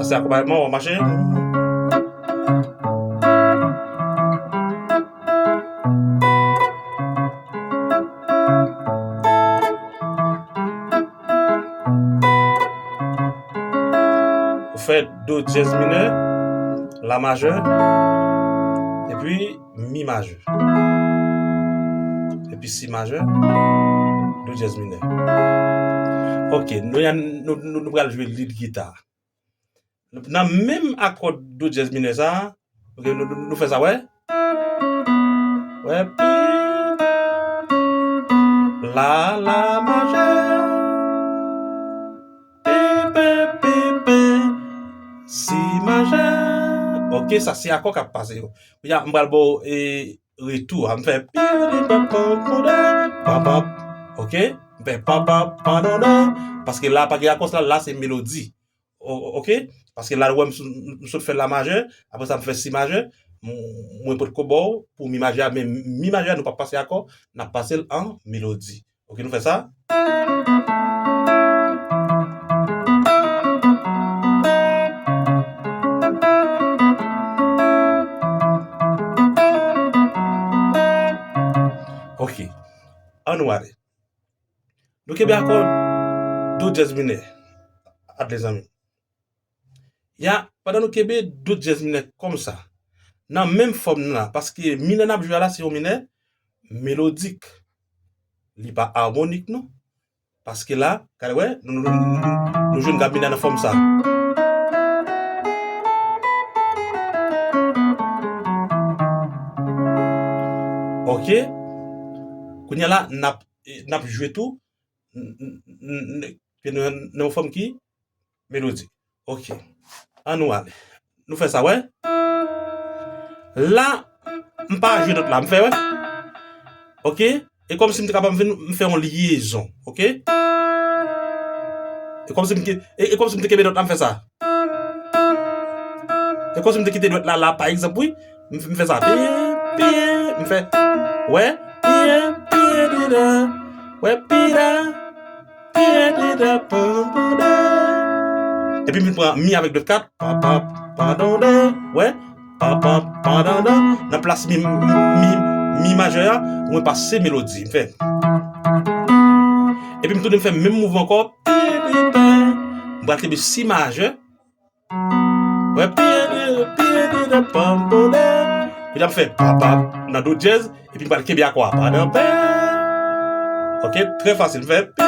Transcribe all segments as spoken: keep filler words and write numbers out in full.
Se akonpayman, w ap mache. Ou fè do dyèz minè, la majè, epi mi majè. Epi si majè, do dyèz minè. Ok, nou, nou, nou, nou pral jwe lead guitar. Nan menm akò do dyèz minè sa, ok, nou, nou, nou fè sa, wè. Wè, pi, la, la majè, pi, pi, pi, pi, si majè. Ok, sa se akò k ap pase yo. Kounye a, m pral ba w, e, retou a. M fè pi, pi, pa, pa, pa, da, pa, pa. Ok? M fè pa, pa, pa, da, da. Paske la pa gen akò, la, la se melodi. O-, o-, ok? Paske la, wè, m sou-, m sot fè la majè, apre sa, m fè si majè, m-, mwen potko ba w pou mi majè a, men mi majè a, nou p ap pase akò, n ap pase l an melodi. Ok, nou fè sa? Ok, ann nou ale. Nou kenbe akò do dyèz minè. At lezanmi. Ya, pandan nou kenbe do dyèz minè kòmsa, nan menm fòm nan la, paske minè n ap jwe a la, se yon minè melodik. Li pa amonik, non. Paske la, gade, wè, nou, nou, nou, nou, nou jwenn gam minè nan fòm sa. Ok. Kounye a la, n ap, n ap jwe tou, n, n, n, n, ke nou nan yon fòm ki melodik. Ok. Ann nou ale. Nou fè sa, wè. La, m pa jwe nòt la. M fè, wè. Ok. E kòmsi m te kapab vin, m fè yon lyezon. Ok. E kòmsi m ke-, e, e kòmsi m te kenbe nòt la, m fè sa. E kòmsi m te kite dwèt la, la, pa egzanp, wi. M, m fè sa. Pi, pi, m fè. Wè. Pi, pi, di, da. Wè, pi, da. Epi m vin pran mi avèk dwèt kat. Pa, pa, pa, dan, dan. Wè. Pa, pa, pa, dan, dan. Nan plas mi, mi, mi majè a, mwen pase melodi. M fè. Epi m tounen m fè menm mouvman ankò. Pi, pi, pa. M pral kenbe si majè. Wè, pi, pi, pi, pi, da, pam, pam, da. Kounye a m fè pa, pa, nan do dyèz. Epi m pral kenbe akò a pa nan pè. Ok, trè fasil. M fè pi.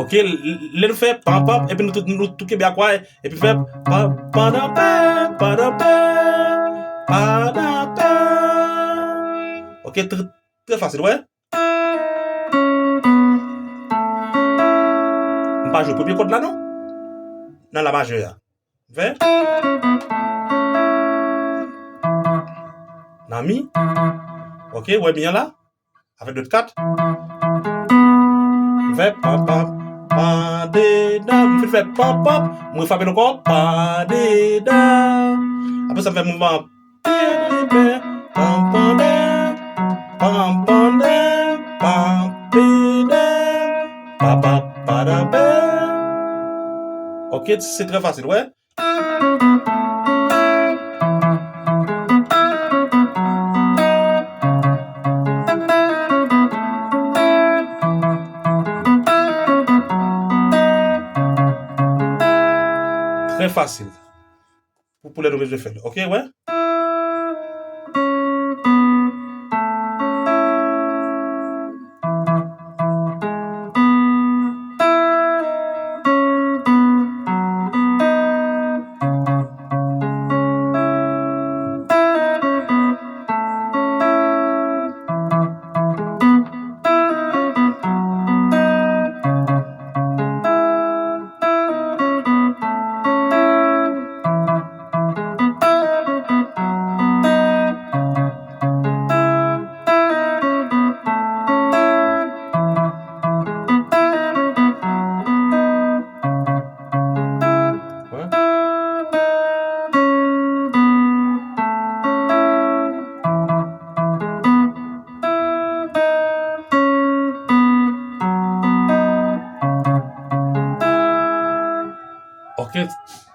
Ok, l-, l-, lè nou fè pa, pa, epi nou tout, nou tout kenbe akò a, epi fè pa, pa nan pè, pa nan pè, pa nan pè. Ok, trè, trè fasil, wè. M pa jwe premye kòd la, non. Nan la majè a. M fè. Nan mi. Ok, wè mi an la. Avèk dwèt kat. M fè pa, pa, pa, de, da. M fin fè pa, pa. Mwen frape l ankò. Pa, de, da. Apre sa, m fè mouvman an. Pam, pam, da, pam, pam, da, pam, pi, da, pa, pa, pa, da, pa. Ok, se trè fasil, wè. Trè fasil. Pou, pou lè nou bezwen fè l. Ok, wè?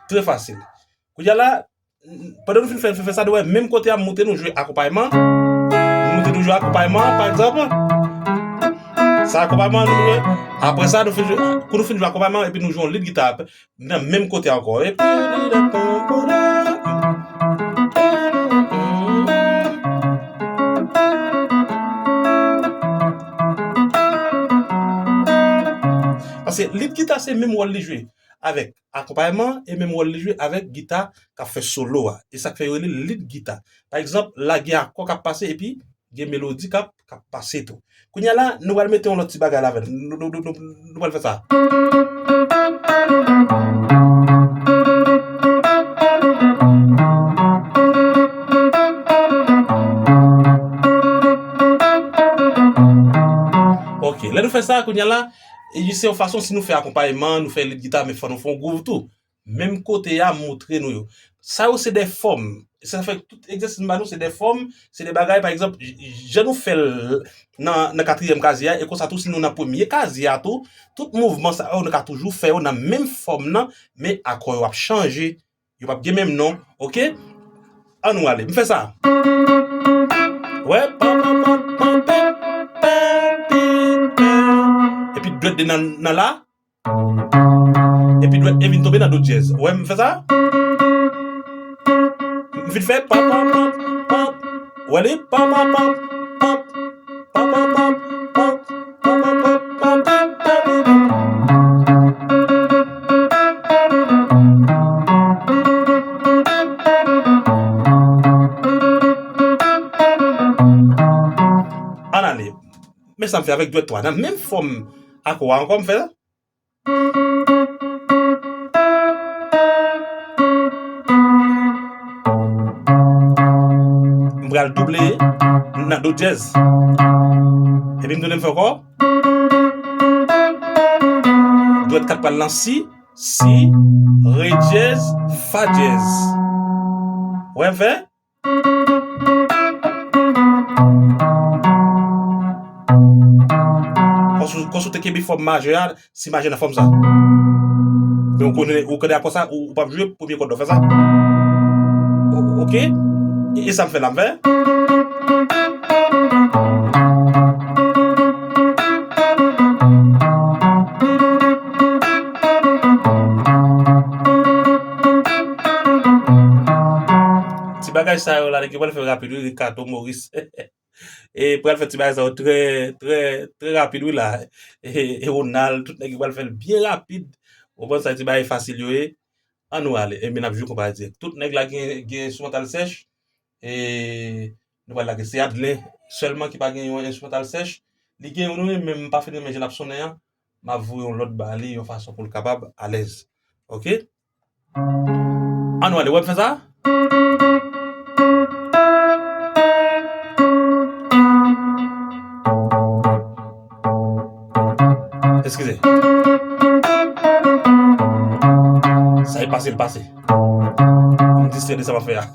Trè fasil. Kounye a la, pandan nou fin fè, fè, fè sa, nou wè menm kote a, m montre nou jwe akonpayman. M montre nou jwe akonpayman, pa egzanp. Sa akonpayman, nou jwe. Apre sa, nou fin jwe, kou nou fin jwe akonpayman, epi nou jwe yon lead gita nan menm kote a ankò. Epi, paske lead gita se menm wòl li jwe avèk akonpayman e menm wòl li jwe avèk gita k ap fè solo a. E sa k fè yo rele lead gita. Pa egzanp, la gen akò k ap pase epi gen melodi k ap, k ap pase tou. Kounye a la, nou pral mete yon lòt ti bagay la avè l. Nou, nou, nou, nou, nou pral fè sa. Ok, lè nou fè sa, kounye a la, e se yon fason si nou fè akonpayman, nou fè lead gita, men fò nou fè yon gwouv tou. Menm kote a, m montre nou yo. Sa yo se de fòm. Sa fè tout egzèsis m ba nou se de fòm, se de bagay, pa egzanp, j-, jan nou fè l nan, nan katriyèm kazi a, e konsa tou, si nou nan premye kazi a tou, tout mouvman sa yo, nou ka toujou fè yo nan menm fòm nan, men akò yo ap chanje, yo p ap gen menm non, ok? An nou ale, m fè sa. Wè, pa, pa, pa, pa, pa, pa, pa, pa. Epi dwèt de nan, nan la, epi dwèt e vin tonbe nan do dyèz. Ou wè m fè sa? M fin fè pap, pap, pap, pap. Ou wè li? Pap, pap, pap, pap. Pap, pap, pap, pap. Pap, pap, pap, pap, pap, pap. Ann ale. Men sa m fè avèk dwèt twa. Nan menm fòm akò a ankò m fè. M pral double nan do dyèz. Epi m tounen m fè ankò. Dwèt kat pral nan si, si, re dyèz, fa dyèz. Ou wè m fè? Kòm si, kòm si w te kenbe fòm majè a, si majè nan fòm sa. Men ou konnen, ou konnen akò sa, ou, ou p ap jwe premye kòd la, w fè sa. O-, ok? E, e sa m fè la, m fè. Ti bagay sa yo la, nèg yo pral fè rapid, wi, Ricardo Maurice. E pral fè ti bagay sa yo trè, trè, trè rapid, wi, la. E, e Ronald, tout nèg yo pral fè l byen rapid. Ou konprann sa, ti bagay fasil yo ye. An nou ale, e men n ap jwe konpa dirèk. Tout nèg la gen, gen enstrimantal sèch. E nou pral lage. Se Adlen sèlman ki pa gen yon enstrimantal sèch. Li gen youn, wi, men m pa fin renmen jan l ap sonnen an. M ap voye yon lòt ba li yon fason pou l kapab alèz. Ok? An nou ale, w ap fè sa? Eskize. Sa e pase, l pase. M distrè de sa m ap fè a.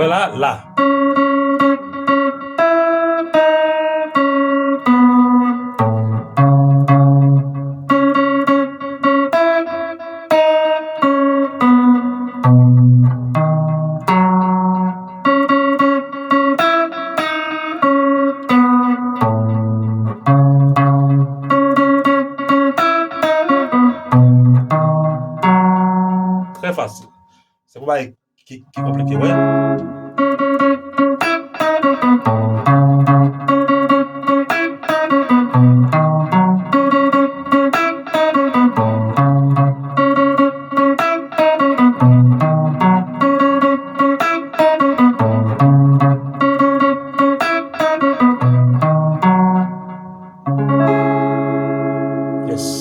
Wè la, la. Trè fasil. Se pou bay ki, ki konplike, wè. Yes.